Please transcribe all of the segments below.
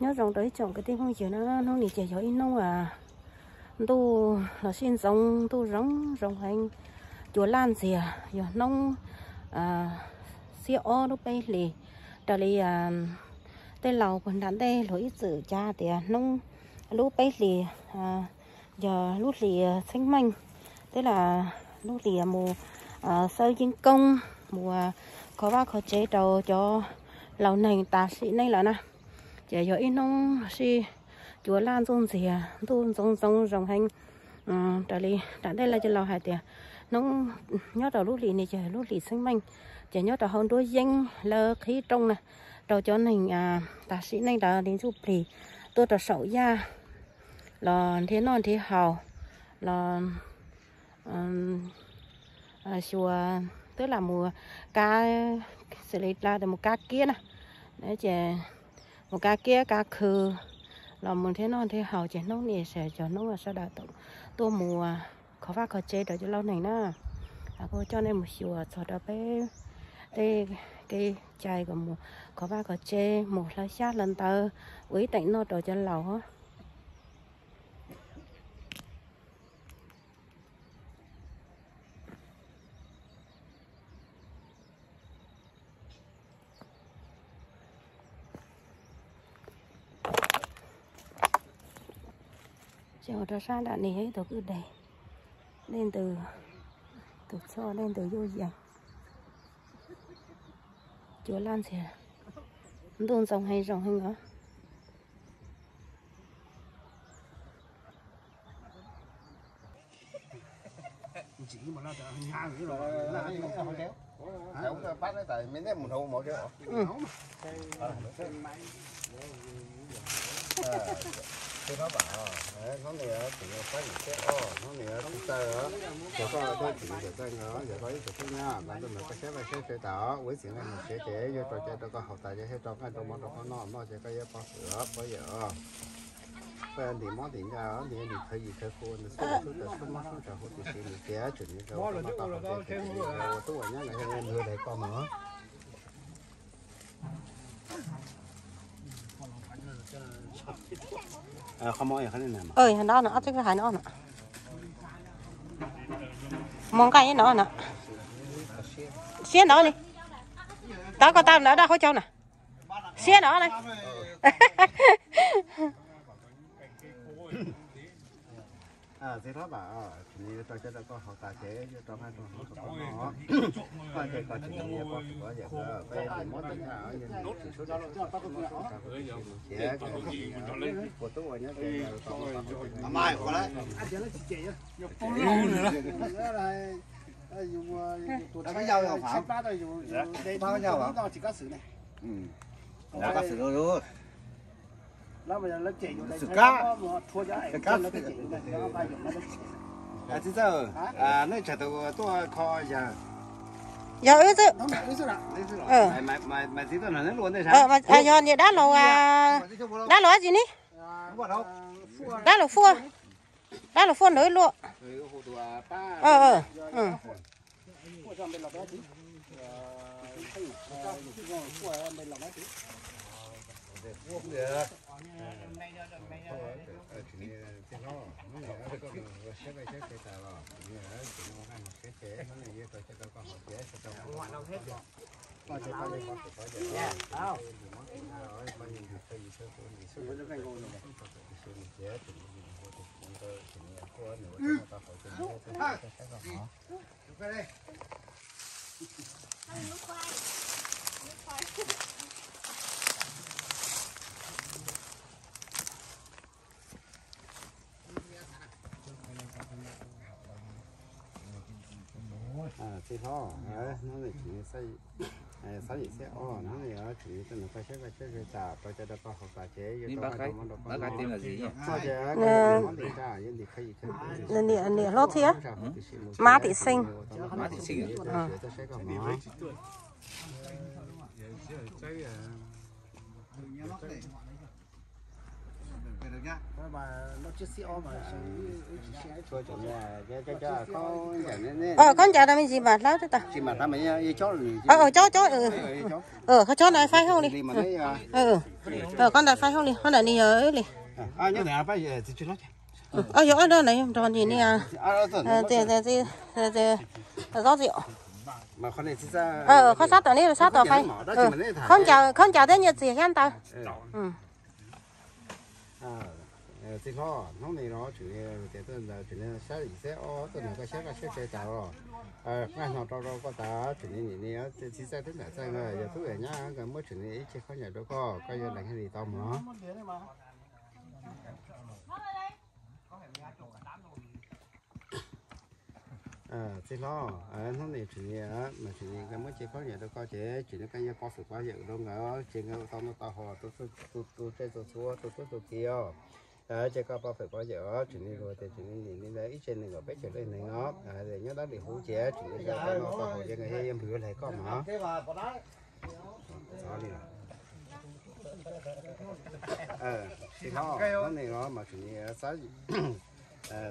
Nyob zoo rau ib tsoom kwv tij phooj ywg na, hnub no ces yog ib hnub ntuj los sij ntxoov, ntuj zoo zoo heev, cua laj ntxiag, yog hnub xiab ob lub peb hlis. Raws li tej laus puag nram ntej luag ib txwm cav tias hnub lub peb hlis yog lub hlis txheeb meej, twb yog lub hlis mus xawb yeeb koob, mus kho vaj kho tsev rau cov laus neeg tas sim neej lawm na. Ces yog ib hnub sij cua laj ntxuj ntxiag, ntuj ntxoov ntxoov zoo heev. Raws li nram ntej lawv cov laus hais tias hnub nyob rau lub hlis no ces lub hlis txheeb meej, ces nyob rau hauv nruab yeeb lawv qhib rooj na, rau cov neeg tas sim neej ntawd li ntsuj plig tuaj rau saum yaj los nrhiav noj nrhiav haus, los xyuas, twb lam mus kav, xws li lam mus kav kiab na, ces mus kav kiab kav khw los mus nrhiav noj nrhiav haus, ces hnub no ces cov hnub sawv daws tuaj mus kho vaj kho tsev rau cov laus neeg na. Kuv coj nej mus xyuas txog rau peb tej kev cai kom mus kho vaj kho tsev, mus hlawv xyab hlawv ntawv ua ib teem noj rau cov laus. Ces ua rau sab nram no yog ib tug kwj deg, dej ntws, tus txhoj dej ntws yuj yees, cua laj ntxiag, ntuj ntxoov heev zoo heev os. Hnub no tseem yog pab yim thiab os, hnub no tsis tawg, ces koj thiaj tseem yog tawg nkaus, yog koj ib tug tub nyab, koj tuaj nrog koj saib vaj saib tsev tas, ua ib txhis nqaij mus tsev ces yuav rau cai rau koj haus tas ces thiaj rau nqaij rau mov rau koj noj, noj ces koj yuav pov hwm os, pov yawm os. Koj ntim mob ntim ntsa, ntim ntim khawv yim khawv khuv, ntim sub tsav sub mob sub tsav huv tib si nws tias tseem nws rau koj noj tau haus ces ua tub ua nyab nkawd thiaj nrog dais koj mas. Qhov mob yog qhov li na. Yog no no, ob txhib hais no no. Mus nqaij no no. Siab ntawd li. Tau koj tau ntawd daj qhuab caug na. Siab ntawd na. Txiv hlob Vam, tseem yuav rau cai rau koj haus tas ces yuav rau nqaij rau mov rau koj noj. Koj ces koj tseem yuav pov hwm pov yawm, koj yuav ntim mob ntim ntsa, yuav ntim tsis sub tsav sub tsav huv tib si nws tias ua tub ua nyab ces tau tau haus ces Txiv txawj, nej tsam tus tuaj kho yawg? Yog wb xwb. Yog niam dab laug, dab laug dab tsi ne? Dab laug Fuaj. Dab laug Fuaj ntawd luaj. Txiv hlob, hnub no tseem xab yim xiab ob, hnub no tseem tuaj nrog koj saib vaj saib tsev tas, rau cai rau koj haus tas ces yuav rau nqaij rau mov rau koj noj. Koj ces koj yuav ntim mob ntim ntsa, yuav ntim khawv yim khawv khuv, niam hlob thiab, mab tim xeeb. Khaub ncaws tau me ntsis mas hlab tsis tau. Cob cob, khaub cob ntawd faib hauj li. Khaub ntawd faib hauj li, khaub ntawd ni yog li. Yog ob no nrog nim ni, zob txiv. Khaub xab tom ni, sab tom faib. Khaub ncaws thiab nyiaj txiag xyab ntawv. Txiv hlob, hnub ni no tseem li tias tuaj ntawd tseem li sab yim xeb ob tuaj nrog koj sab kaj sab tsev tas los, nqaij hno rau rau koj tas tseem li nim ni txiv txaij thiab ntxawm txaij yog tub yog nyab nkawd muab tseem li ib ce khaub ncaws rau koj, koj yuav lees haj li tau mog. Txiv hlob, hnub ni tseem li mas tseem li nkawd muab ce khaub ncaws rau koj ces tseem li koj yuav pov fwm pov yawm rau nkawd ces nkawd ua tau noj tau haus, tu tsiaj tu txhu, tu tub tu kiv os. Ces koj pov fwm pov yawm os, tseem li tias tseem li nim ni ntawd ib tse nees nkaum peb caug leej neeg os, nyob dab li huv ces tseem li nkawd tau noj tau haus ces nkawd yuav npws yuav hlais koj mog. Txiv hlob, hnub ni los mas tseem li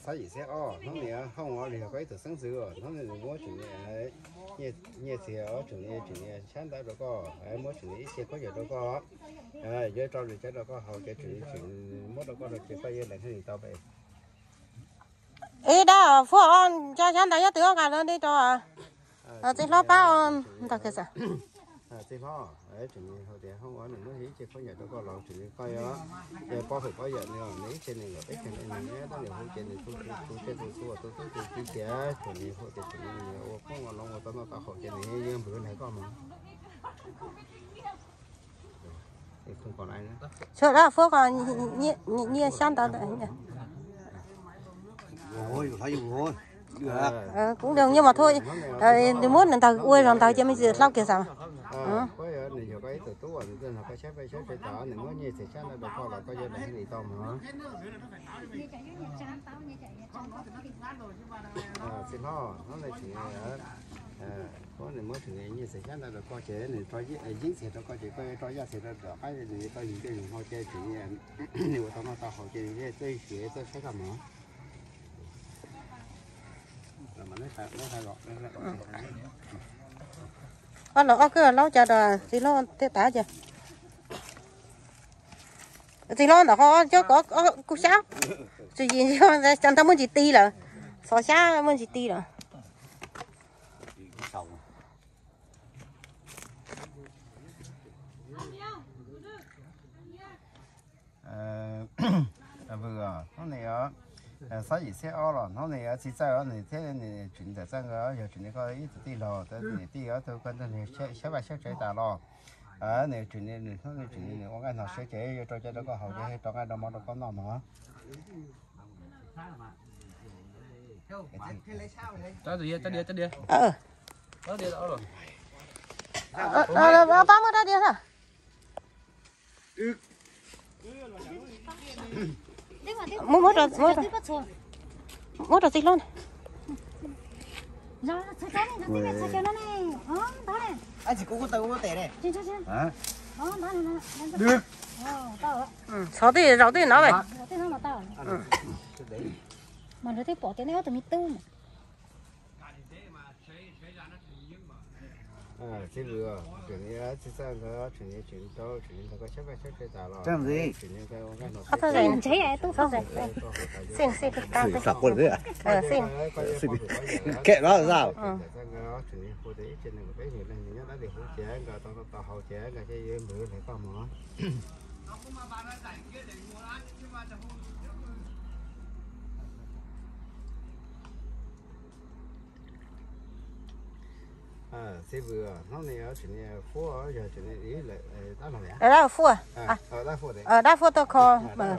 xab yim xeb ob, hnub ni hoob os li yog koj ib tug xeeb ntxwv os, hnub ni nws muab tseem li nyiaj txiag os, tseem li tseem li xyab ntawv rau koj, muab tseem li ib ce khaub ncaws rau koj, yuav rau lwm cov rau koj haus ces tseem li tseem muab rau koj rau ces koj yuav lees haj li tau pem. Ib dab fuab os, nco xyab ntawv nyob twg os nqa los li rau txiv hlob pab ntag kiag xwb. Txiv hlob, tseem li hais tias hoob os nws muab ib ce khaub ncaws rau koj los tseem li koj yuav pov fwm pov yawm nws, nws ib ce nees nkaum peb caug leej neeg nyob dab li huv ces nws tu tsiaj tu txhu, tu tub tu kiv ces tseem li hais tias tseem li nws ua poob ua loo ua tau noj tau haus ces nws yuav npws hlais koj mog. Sawv daws fuab ko, nyiaj xyab ntawv. Kuv nyiaj mas thua, nws muab ntawd ua zog ntawd ces me ntsis hlau kiag xav. Txiv hlob, hnub no tseem li, hnub no nws muab tseem li nyiaj txiag xyab ntawv rau koj ces nws rau yeeb txiag rau koj ces koj yuav rau yaj txiag rau tom qab nws tau yim tej yim hmo ces tseem li nws ua tau noj tau haus ces nws thiaj txawj xyuas txawj saib koj mog. Ob los ob koj laub cas rau txiv hlob tej tav ces txiv hlob ntawm qhov cov kov kuv xyab, tsis yim cov ntawd muaj ntsis ti lawm, xov xyab muaj ntsis ti lawm. Hnub no xab yim xeb ob los hnub no txiv txawj nws thiab nws tseem ntxawm txawj nkawd yog tseem li koj ib tug tij laug, niam tij ob tug koj ntag xyab vaj xyab tsev tas los nws tseem li nws hnub no tseem li nws ua nqaij hno siab ces yuav rau cov rau koj haus ces rau nqaij rau mov rau koj noj mog. Pab muab rab diav na. Muab, muab rau txiv hlob na. Txhob tej zaum tej no. Txiv vwm, tseem li txiv txawj nkawd tseem li tseem tau tseem li ntawd koj xyab vaj xyab tsev tas los tseem li nkawd ua nqaij hno siab ces nkawd tseem li hu tias ib tse nees nkaum peb caug leej nyob dab li huv ces nkawd tau noj tau haus ces nkawd thiaj yuav npws hlais koj mog. Txiv vwm, hnub no tseem li fuab yog tseem li dab laug, dab fuab, dab fuab tuaj kho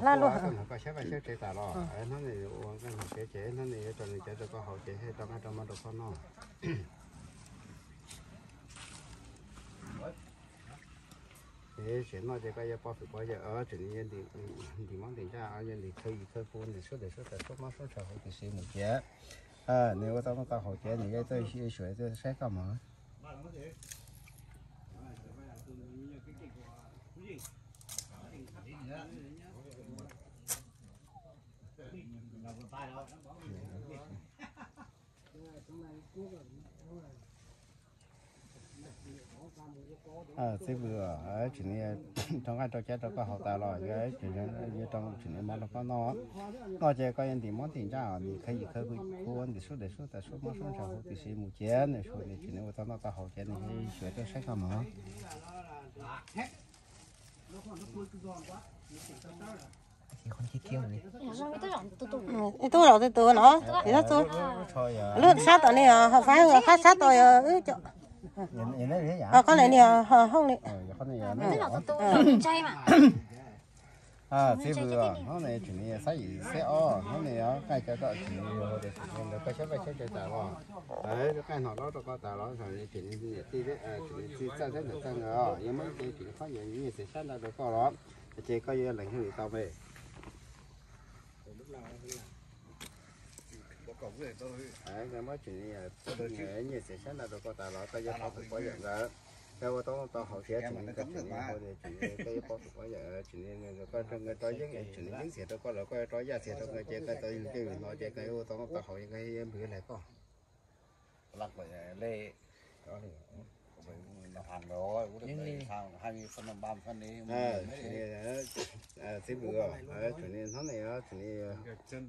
hlab luaj. Koj xyab vaj xyab tsev tas los hnub no ua nqaij hno siab ces hnub no yuav rau nws cov rau koj haus ces thiaj rau nqaij rau mov rau koj noj. Ces tseem noj ces koj yuav pov fwm pov yawm tseem li yuav ntim mob ntim ntsaj, yuav ntim khawv yim khawv pus, ntim suab tes suab taw suab mob suab ntshav huv tib si mus ces nws ua tau noj tau haus ces nws yuav tuaj xyuas tuaj saib koj mog. Txiv vwm, tsim ni rau nqaij rau cab rau koj haus tas los, yog tsim ni, yog rau tsim ni mov rau koj noj. Noj ces koj yuav ntim mov ntim ntsaj, ntim khawv yim khawv kub, ntim sub dej sub tas sub mob sub ntshav huv tib si mus ces nws sub, nws tsim ni ua tau noj tau haus ces nws xyuas tuaj saib koj mog. Ib tug zaum tus tus no, ib tug txug lub sab tom ni, ho faib qab sab tom yog wb cov, ho qhov ntawd ni, ho hooj ni. Txiv vwm, hnub no tsim ni xab yim xeb ob, hnub no qaij cov tom tsim ni hu tias tsim ni ntawd koj xyab paj xyab caw tas los, qaij hno dob rau koj tas los, tsim ni niam tij tsim ni txij txawj thiab ntawm txawj nkawd os, yog muab ces tsim ni qhob nyiaj txiag xyab nraj rau koj los, ces koj yuav lees hauj lwm tau me. Muab tsim ni nyiaj txiag xyab nraj rau koj tas los koj yuav pov tus pov yawm nkawd, koj ua tau tau haus thiab tsim ni koj tsim ni hu tias tsim ni koj yuav pov tus pov yawm tsim ni koj rau nkawd rau yeeb tsim ni yeeb txiag rau koj los koj yuav rau yaj txiag rau nkawd ces koj tau yug coj yug no ces koj yuav ua tau tau haus ces koj yuav npwg lawm koj. Txiv vwm, tsim ni hnub no tsim ni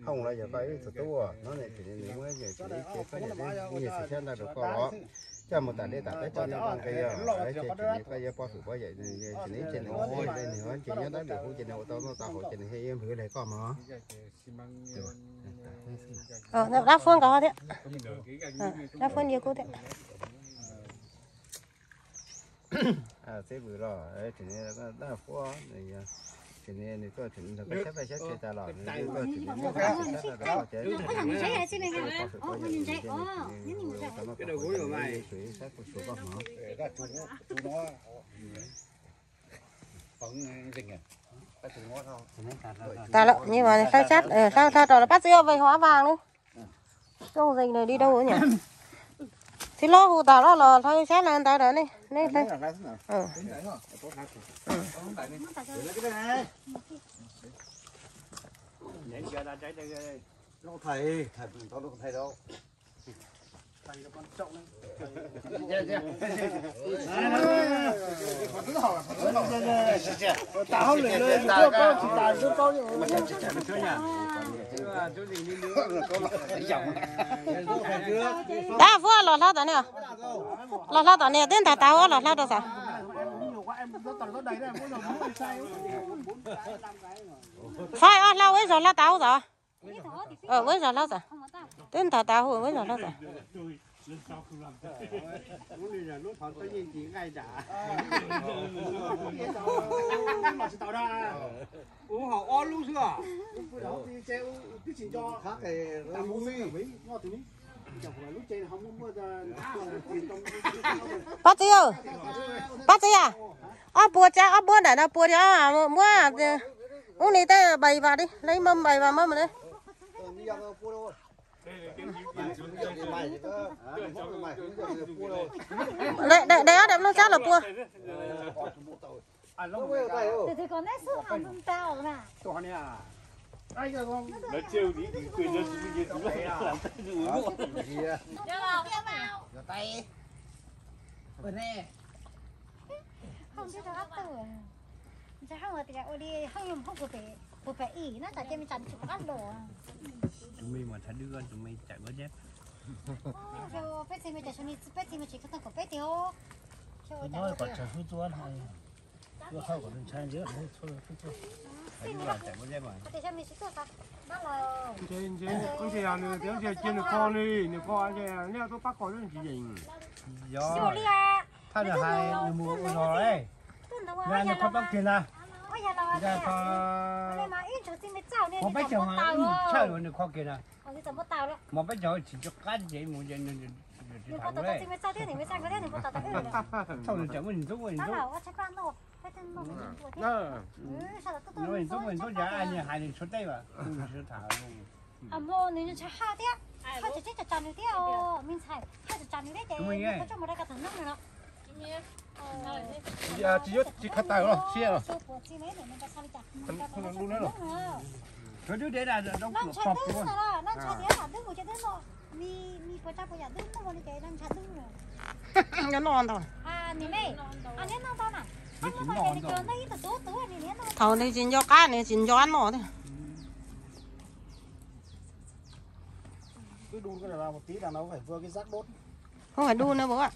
hooj los yog koj ib tug tub, hnub no tsim ni nws muab tsim ni ces koj nyiaj txiag xyab nraj rau koj los, coj mus tas dej tas peb toj nyob rau nqi os, ces tsim ni koj yuav pov hwm pov yawm tsim ni ces nws ua li nws ces nyob dab lwm hub ces nws ua tau noj tau haus ces nws thiaj yuav npwg lawm koj mog. Dab Fuab nkawd thiab, Dab Fuab nce kub thiab. Txiv vwm los tsim ni Dab Fuab, tsim ni nws tuaj tsim ni nrog koj xyab paj xyab caw tas los nws tuaj tsim ni muab koj tsim ni xyab tas rau koj ces tsim ni pov hwm pov yawm tsim ni ua tau noj tau haus ces nws yuav tsum ib sab kuj xyuas koj mog. Tas lawm, nws mas hlawv sab, hlawv rau los pab txiv ua vej hauv ab vas lawm. Rooj zeeg nws di rau nyam. Txiv hlob hu tas los los hlawv sab hlawv ntawd rau nej, nej hlawv. Dab Fuab los hlawv tom ni, los hlawv tom ni twb ntag tas ua los hlawv rau xav. Faib ob hlawv ua ib zaug hlawv tas ua tod. Ua ib zaug hlawv tas. Twb ntag tas ua ib zaug hlawv tas. Pab txiv, pab txiv a, ob puas tsa ob puab nram no puas thiab, muab ub ni tej npais vas di, lawv muab npais vas muab mus. Daim ob daim nplooj tsab los pua. Tus me mas thav dwb tus me tawm ua thiab. Peb txiv me tawm, peb txiv me tsis kho tau kom peb tiag. Tus no kom tsawg xub txua no, tua thauj kom ntshai ntxiv, txhua xub txua. Ntse ntse, ntse yog nws tias ntse cia nws kho li, nws kho ntse nej tuaj pab kho lub ntsis yees. Yog, thaj nws hais nws mus ua zog, nws kho tau kiag na. Mus peb caug tshaj nws kho kiag na. Mus peb caug tsis nco qab ces mus tsis tham le. Thaum nws tseem muaj ntxub muaj ntxub, muaj ntxub muaj ntxub ces nws hais nws tshuav teb as, nws tsis tham. Nws ntshai haj thiab, haj tsis tsis tsa nws thiab, me ntxhais haj tsis tsa nws thiab ces nws tsis mus da ka thaum nub no. Tsis yuav tsis kho tawm los siab los. Tsuas dub dev na, no ntshai tias twb mus ces twb no. Nyob noj ntag. Thaum nws tsis nco qab nws tsis nco qab noj thiab. Không phải đu nữa bố ạ.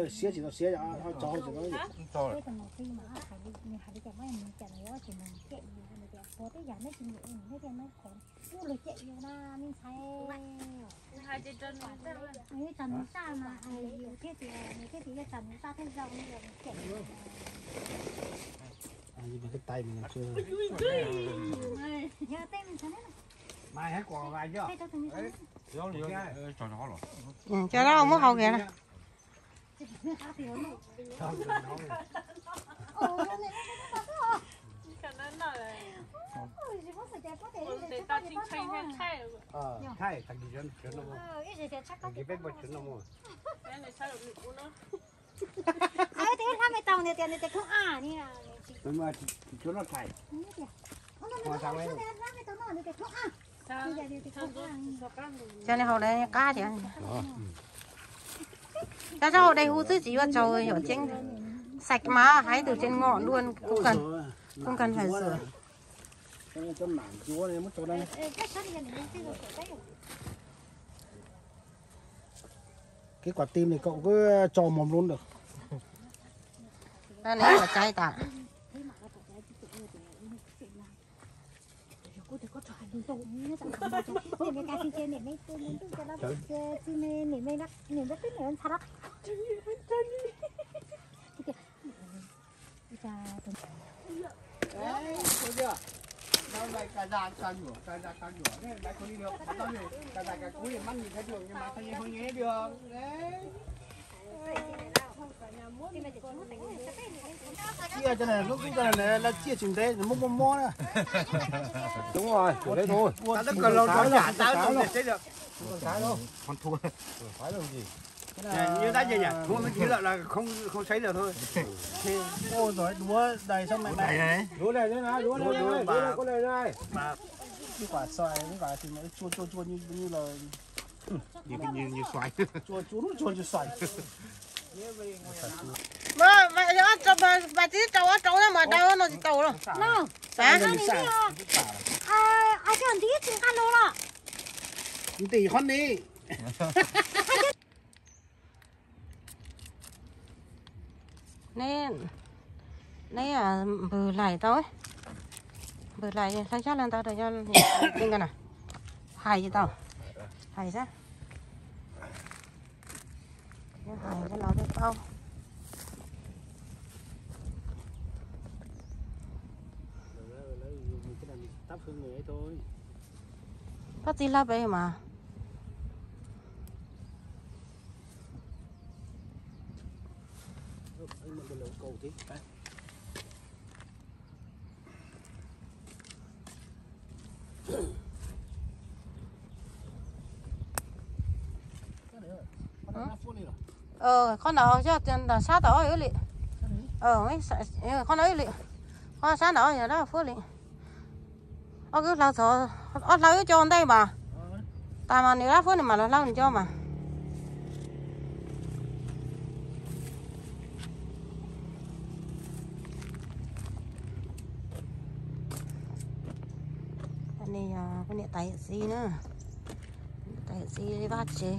Siab tsis tau siab, tso tsis tau. Cov lab muab hau kiag. Coj nej hau qab thiab. Cov hau dej hu xwb tsis yuav tsaug yom, ceeb sạch mà, hais tus trên ngọn luôn cũng cần, cũng cần phải rửa. Cái quả tim này cậu cứ cho mồm luôn được. Nws ua tsaib tas. Đúng rồi, kiểu đấy thôi. Con thua. Như đã vậy nhỉ? Không, nó chỉ là, là không, không sấy được thôi. Ô, rồi đũa đầy xong mày, mày. Đũa đầy đấy, đũa đầy, đũa đầy, đũa đầy, đũa đầy đây. Cái quả xoài, cái quả thì nó chua, chua, chua như, như là Như, như, như xoài. Chua, chua, chua như xoài. Mà, mà, mà, mà tí trầu, trầu nó mà đâu nó chỉ tàu đâu. Nó. Hả? Ai cho tí chừng ăn đồ lọ. Tí khó đi. Neb, neb, à, npws laim tau, npws laim hlawv xyab hlawv ntawv rau cov, nka na, hais tau, hais xwb, hais cov laus thiaj paub. Koj txiv hlawv pem mas. Qhov no yog ntawm sab tom ib li. Qhov no ib li. Qhov sab ntawd yog dab fuab li. Ob kwv hlawv txog, ob hlawv ib co ntej mas. Tas mas nws dab fuab nws mam los hlawv nws co mas. Ni yog poj niam tais yawm txiv na, tais yawm txiv vaj tsev.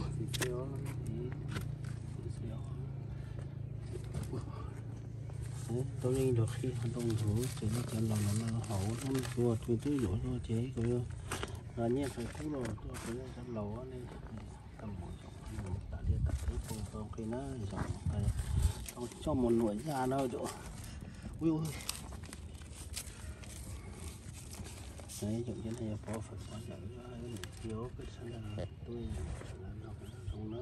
Tau yeej nrog qhib ntoo hauv ces nej cov laus no no hauv no tuaj twb yuav tuaj ces kuv yuav nyiaj fais kub los tuaj kuv yuav cov laus ne. Tam mus tam li tam li tau qhib na, tau coj mus nuam yaj na. Ui, ui. Ib tsoom peb no yog pov fawm pov ntawm niam txiv peb sawv daws tuaj sawv daws noj zoo na.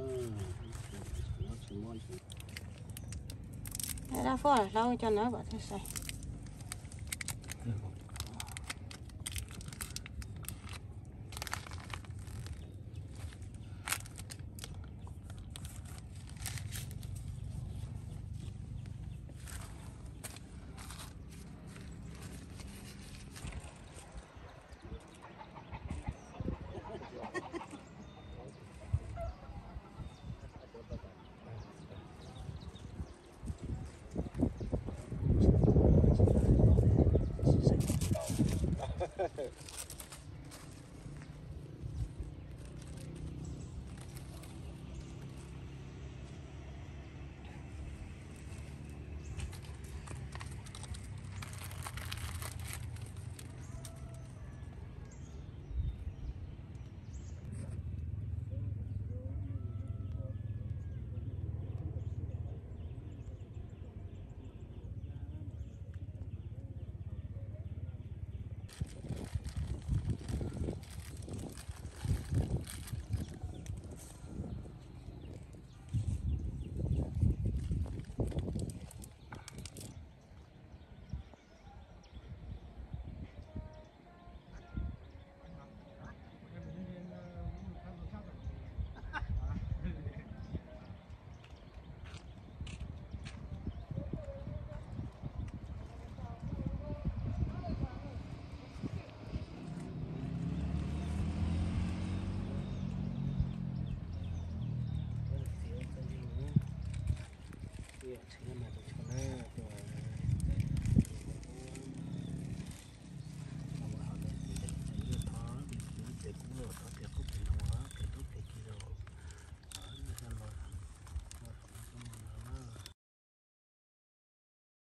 Tsis muaj tsis dab fuab hlaub coj na kom thiaj sai.